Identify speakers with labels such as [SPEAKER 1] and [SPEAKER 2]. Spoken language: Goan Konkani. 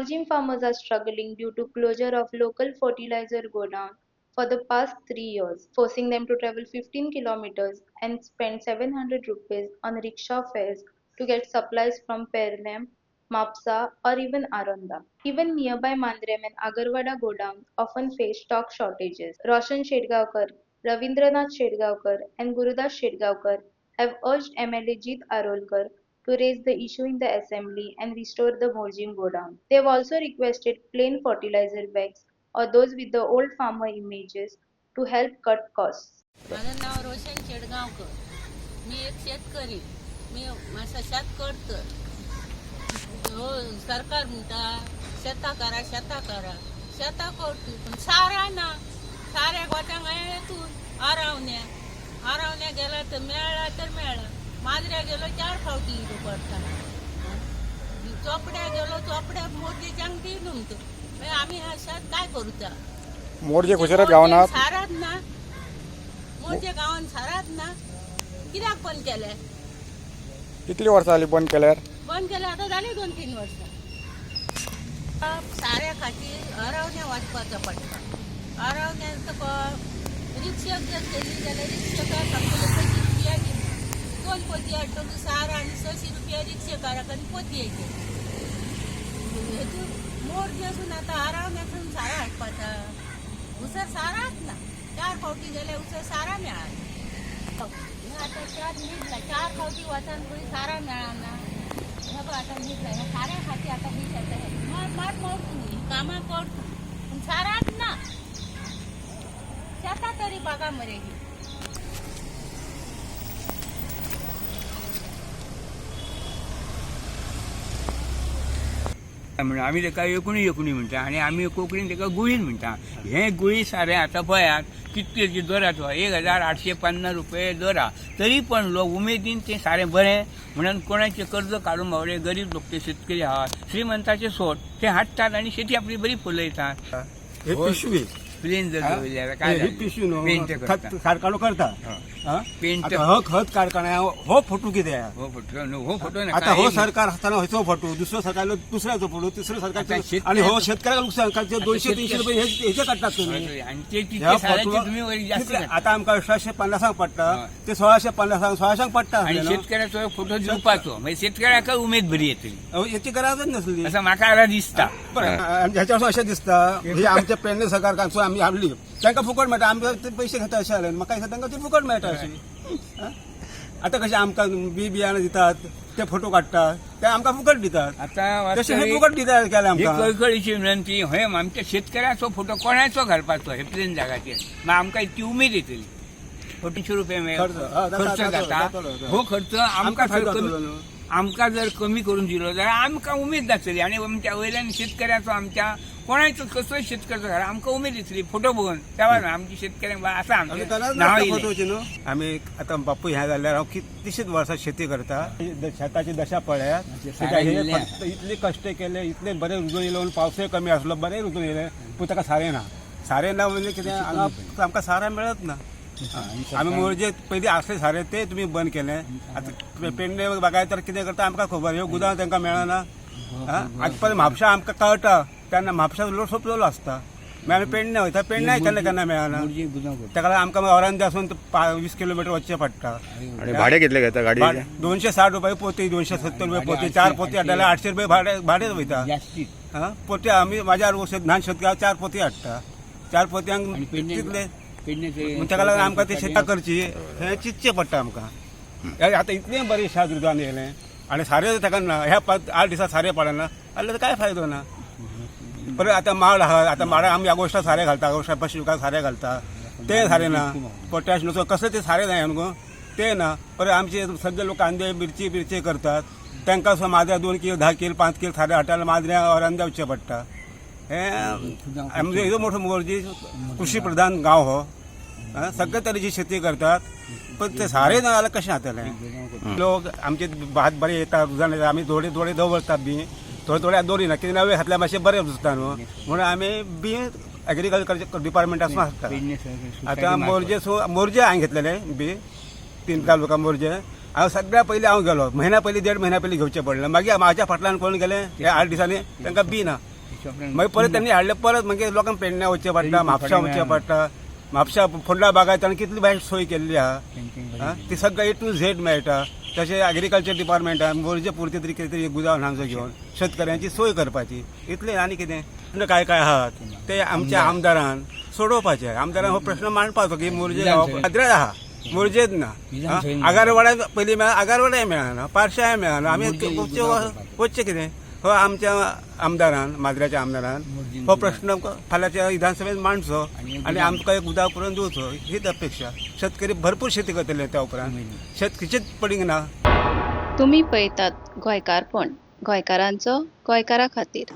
[SPEAKER 1] Morjim farmers are struggling due to closure of local fertilizer godown for the past 3 years, forcing them to travel 15 kilometers and spend 700 rupees on rickshaw fares to get supplies from Pernem, Mapsa or even Aronda. Even nearby Mandrem and Agarwada godowns often face stock shortages. Roshan Shedgaonkar, Ravindranath Shedgaonkar and Gurudas Shedgaonkar have urged MLA Jeet Arolkar to raise the issue in the assembly and restore the Morjim godown. They have also requested plain fertilizer bags or those with the old farmer images to help cut costs.
[SPEAKER 2] माझं नाव रोशन शेडगावकर. मी एक शेतकरी. मी असं शेत करतो. हो, सरकार म्हणता शेतां करा, शेतां करा, शेतां करतो, पण सारा ना. साऱ्याक वचांक हेतून आरावण्या आरावण्या गेला तर मेळ्ळा तर मेळ्ळा. माजऱ्या गेलो चार फावटी इलो पडटा. चोपड्या गेलो, चोपड्या मोरजेच्यांक दिलो म्हणतो. मागीर आमी ह्या शेत काय करूचा?
[SPEAKER 3] मोरजे खुशारात गावना.
[SPEAKER 2] सारात ना, मोरजे गांवान सारात ना. कित्याक बंद केले?
[SPEAKER 3] कितली वर्सां जाली बंद केल्यार?
[SPEAKER 2] बंद केले आता जाली 2-3 वर्सां. साऱ्या खातीर हरवण्या वचपाचो पडटा. हरवण्या तुका रिक्षाक जर केली जाल्यार रिक्षाक सांगतले 25 रुपया दी. 2 पोती हाडटलो सार आनी 600 रुपया रिक्षेकाराक आनी पोतयेचे. हेतून मोरजेसून आतां हरवण्यासून सारा हाडपाचा. उसर साराच ना. 4 फावटी गेल्यार उसर सारा मेळना. आतां चार निघला, 4 फावटी वचान खंय सारा मेळना. हे पळय आतां निघला ह्या साऱ्या खातीर. आतां ही शेतां मात मरतू, ही कामां करतू, पूण साराच ना. शेतां तरी बागा मरे ही.
[SPEAKER 4] म्हणून आमी ताका एकूणी एकूणी म्हणटा आनी आमी कोंकणीन ताका गुळीन म्हणटा. हें गुळी सारें आतां पळयात कितले दर आसा, 1850 रुपये दर आहा. तरी पण लोक उमेदीन तें सारें बरें म्हणून कोणाचें कर्ज काडून बावडे गरीब लोक ते शेतकरी आहात, श्रीमंताचे सोड ते हाडटात आनी शेती आपली बरी फुलयतात.
[SPEAKER 5] हे पिशवी.
[SPEAKER 4] प्लेन जर दवरली जाल्यार काय
[SPEAKER 5] ही
[SPEAKER 4] जालें?
[SPEAKER 5] पिशवी न्हू
[SPEAKER 4] पेंट करता.
[SPEAKER 5] खत कारखानो करता. हा?
[SPEAKER 4] पेंट.
[SPEAKER 5] आता हो खत कारखाना हो फोटो कितें आहा?
[SPEAKER 4] हो फोटो न्हू, हो फोटो नाका.
[SPEAKER 5] आता हो सरकार आसतना हयचो फोटो, दुसरो सरकार दुसऱ्याचो फोटो, तिसरो
[SPEAKER 4] आता
[SPEAKER 5] सरकार
[SPEAKER 4] शेतकऱ्याचो-
[SPEAKER 5] आणि हो शेतकऱ्याक लुकसान कारण ते 200-300
[SPEAKER 4] शेतकरी-
[SPEAKER 5] रुपये हेचे काडटात तुम्ही.
[SPEAKER 4] आनी ते
[SPEAKER 5] ह्या
[SPEAKER 4] तितके साऱ्याचे
[SPEAKER 5] फोटो
[SPEAKER 4] तुम्ही वयर जास्त
[SPEAKER 5] कितले-
[SPEAKER 4] काडटा.
[SPEAKER 5] आता आमकां 1850 पडटा,
[SPEAKER 4] हय.
[SPEAKER 5] ते 1650 1600 पडटा
[SPEAKER 4] आनी
[SPEAKER 5] आसले न्हू.
[SPEAKER 4] शेतकऱ्याचो फोटो दिवपाचो मागीर शेतकऱ्याक उमेद बरी येतली.
[SPEAKER 5] अहो, हेची गरजच नसली.
[SPEAKER 4] असं म्हाका आतां दिसता.
[SPEAKER 5] बरं, आनी ह्याच्या अशें दिसता, हे आमच्या पेडणे सरकार आमी हाडली तांकां फुकट मेळटा, आमकां ते पयशे घेता अशें जालें. म्हाका दिसता तांकां ते फुकट मेळटा अशें. आं? आतां कशें आमकां बी बियाणां दितात, ते फोटो काडटात, ते आमकां फुकट दितात,
[SPEAKER 4] आतां
[SPEAKER 5] तशें हे
[SPEAKER 4] वास्तवीक
[SPEAKER 5] फुकट दितात केलें
[SPEAKER 4] ही
[SPEAKER 5] आमकां.
[SPEAKER 4] कळकळीची विनंती, हय आमच्या शेतकऱ्याचो फोटो कोणाचो घालपाचो हे प्लेन जागाचेर, मागीर आमकां इतकी उमेद येतली. 300 रुपये
[SPEAKER 5] खर्च, हा, जाता,
[SPEAKER 4] खर्च
[SPEAKER 5] जाता,
[SPEAKER 4] जाता.
[SPEAKER 5] जातलो, जातलो.
[SPEAKER 4] हो खर्च आमकां
[SPEAKER 5] आमकां फायदो
[SPEAKER 4] कमी
[SPEAKER 5] जातलो न्हू.
[SPEAKER 4] आमकां जर कमी करून दिलो जाल्यार आमकां उमेद जातली आनी आमच्या वयल्यान शेतकऱ्याचो आमच्या कोणायचो कसलोय शेतकऱ्याचो घाल आमकां उमेद येतली फोटो बघून. तेव्हा आमच्या शेतकऱ्यांक बा आसा
[SPEAKER 5] आमी
[SPEAKER 4] आमचें
[SPEAKER 5] गरज
[SPEAKER 4] नांव
[SPEAKER 5] नासता
[SPEAKER 4] येयलें.
[SPEAKER 5] फोटोची न्हू. आमी आतां बापूय हें जाल्यार हांव कितलीशीच वर्सां शेती करता. शेताची दशा पळयात.
[SPEAKER 4] सारें
[SPEAKER 5] हे
[SPEAKER 4] गेल्लें.
[SPEAKER 5] फक्त इतले कश्ट केले, इतले बरें रुजून येयलो, पावसूय कमी आसलो, बरें रुजून येयलें, पूण ताका सारें ना. सारें ना म्हणजे कितें, हांगा आमकां सारें मेळत ना. आमी मोरजे पयलीं आसले सारें ते तुमी बंद केलें. आतां पेडणे बागायतर कितें करता आमकां खबर, ह्यो गुदांव तांकां मेळना. आतां परत म्हापशा आमकां कळटा तेन्ना म्हापशा लोक सोंपलेलो आसता. मागीर आमी पेडणे वयता, पेडण्याय केन्ना केन्ना मेळना. ताका लागून आमकां औरांद्यासून 20 किलोमिटर वचचें पडटा.
[SPEAKER 3] आणि भाडे कितले घेता गाडयेचे?
[SPEAKER 5] 260 रुपये पोती, 270 रुपये पोती. 4 पोती हाडल्यार 800 रुपये भाडे भाडेच वयता.
[SPEAKER 4] जास्ती.
[SPEAKER 5] हा पोती आमी माझ्या ल्हान शेतकार 4 पोती हाडटा, 4 पोतयांक
[SPEAKER 4] आनी पेडणे
[SPEAKER 5] तितले.
[SPEAKER 4] पेडण्याचे
[SPEAKER 5] म्हण ताका लागून आमकां ते शेतां करची हें चिंतचें पडटा आमकां. हे आतां इतलें बरें शेत रुजून येयलें आनी सारें ताका ना. ह्या 5-8 दिसां सारें पडना जाल्यार काय फायदो ना. परत आतां माड आहा, आतां माडाक आमी आगोश्टा सारें घालता, आगोश्टा पशुका सारें घालता, तें सारें ना. पोटॅश न्हू कसलें तें सारें जाय न्हू, तें ना. परत आमचे सगळे लोक कांदे मिरची बिरची करतात, तांकां सुद्दां माजऱ्या 2 कील 10 कील 5 कील सारें हाडटा, माजऱ्या औरांद्या वचचें पडटा. हें आमचो येदो मोठो मोरजी कृषी प्रधान गांव हो. आं, सगळे तरेची शेती करतात, पण ते सारें ना जाल्यार कशें जातलें? लोक आमचे भात बरें येता, रुजण येता, आमी थोडे थोडे दवरतात बी, थोडे थोडे दवरिना कितें नवें घातल्यार मातशें बरें रुजता न्हू म्हणून आमी बी एग्रीकल्चर डिपार्टमेंटासून हाडटा. आतां मोरजे सो मोरजे हांवें घेतलेलें बी, 3 तालुका मोरजे. हांव सगळ्या पयलीं हांव गेलो, म्हयन्या पयलीं 1.5 म्हयन्या पयलीं घेवचें पडलें. मागीर म्हाज्या फाटल्यान कोण गेले ह्या 8 दिसांनी तांकां बी ना. मागीर परत त्यांनी हाडले परत मागीर लोकांक पेडण्या वचचें पडटा, म्हापशा वचचें पडटा. म्हापशा फोंडा बागायत कितली भायर सोय केल्ली आहा, आं, ती सगळें ए टू झेड मेळटा. तशें एग्रीकल्चर डिपार्टमेंटान मोरजे पुरते तरी कितें तरी गुदांव हांगचो घेवन शेतकऱ्यांची सोय करपाची, इतलें आनी कितें. काय काय आहात ते आमच्या आमदारान सोडोवपाचे. आमदारान हो प्रश्न मांडपाचो की मोरजे गांव आहा, मोरजेच ना. आगारवाड्या पयलीं मेळना, आगारवाड्याय मेळना, पारशाय मेळना. आमी वचचें कितें? हो आमच्या आमदारान, माजऱ्याच्या आमदारान हो प्रश्न फाल्यांच्या विधानसभेत मांडचो आनी आमकां एक गुदांव करून दिवचो हीच अपेक्षा. शेतकरी भरपूर शेती करतले त्या उपरांत, शेत पडींग ना.
[SPEAKER 1] तुमी पळयतात गोंयकारपण, गोंयकारांचो गोंयकारा खातीर.